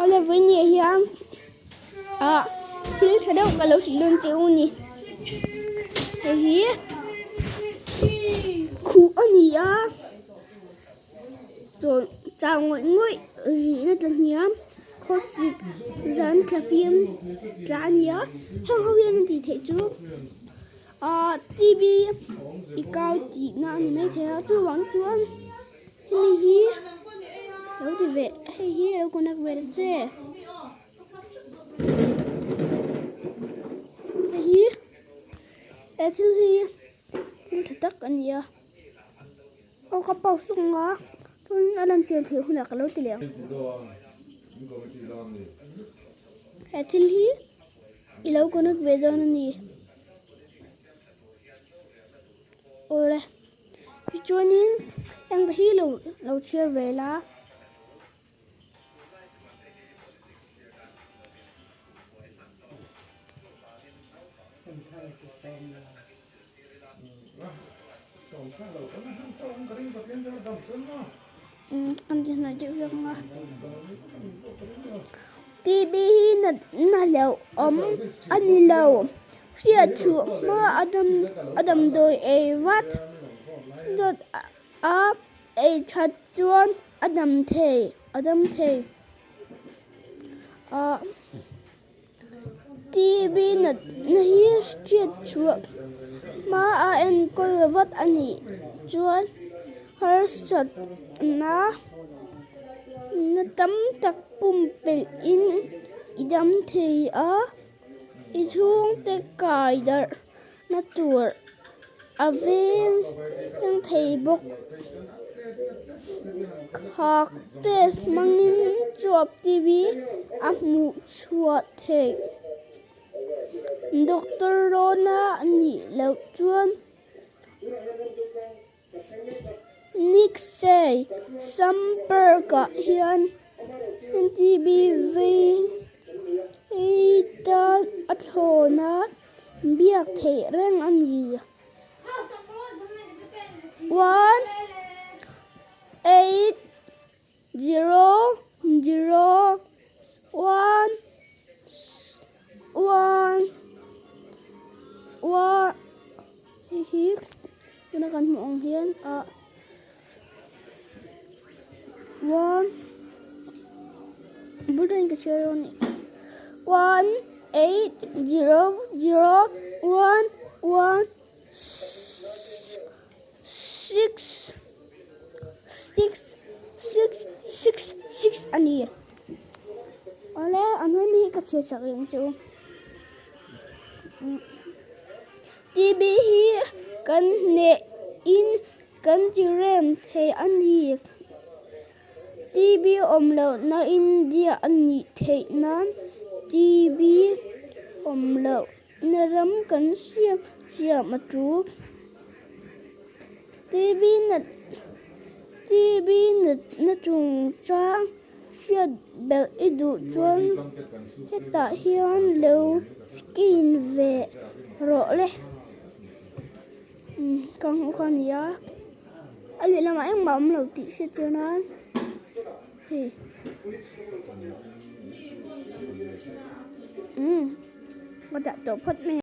Awle vawiin ah hian ah thil tha deuh ka lo hrilh dawn che u ni. Hei hi khuh a ni a chaw chau ngawih ngawih rihna tla hniam khawsik zan thla fim tla a ni a heng ho hian an tih theih chu ah t v i kau tihna a ni maithei a chuvang chuan. Hemi hi lo ti ve hei hi lo connect ve ta che hei hi he thil hi thil tha tak a ni a aw ka pause lawk ang a chuan a lan chian theih hunah ka lo ti leh ang he thil hi i lo connect ve dawn a ni awle. Tichuanin eng hi lo lo chhiar ve la. An ti hnai deuh hlek ang a. TB hi natna hlauhawm a ni lo. Hriat chhuah hma a damdawi ei vat dawt a ei that chuan a dam thei a dam thei. Ah TB natna hi hriat chhuah hma a enkawl vat a nih chuan harsatna na tam tak pumpelh in i dam thei a. I chhungte kai darh na tur a veng thei bawk. Khak test hmangin chuap TV a hmuh chhuah theih. Doctor Rona a nih loh chuan Nixey Sampark-ah hian NTB vei tan a thlawn a, biak theih reng a ni. One eight zero zero one one one hei hi tuna kan hmuh ang hian ah one bul tangin ka chhiar dawn a ni one eight zero zero one one six six six six six a ni awle a hnuai mi hi ka chhiar chak reng chu tb hi kan hneh in kan ti rem thei a ni tb awm loh na India a nih theih nan tb awm loh. Na ram kan siam siam a tul. TV nat TV natna chungchang hriat belh i duh chuan hetah hian lo scan ve rawh le. Umm ka hmuh kha a ni a, a lehlamah engmah a awm lo tih hriat chian nan hei umm ka dah tawh phawt mai a.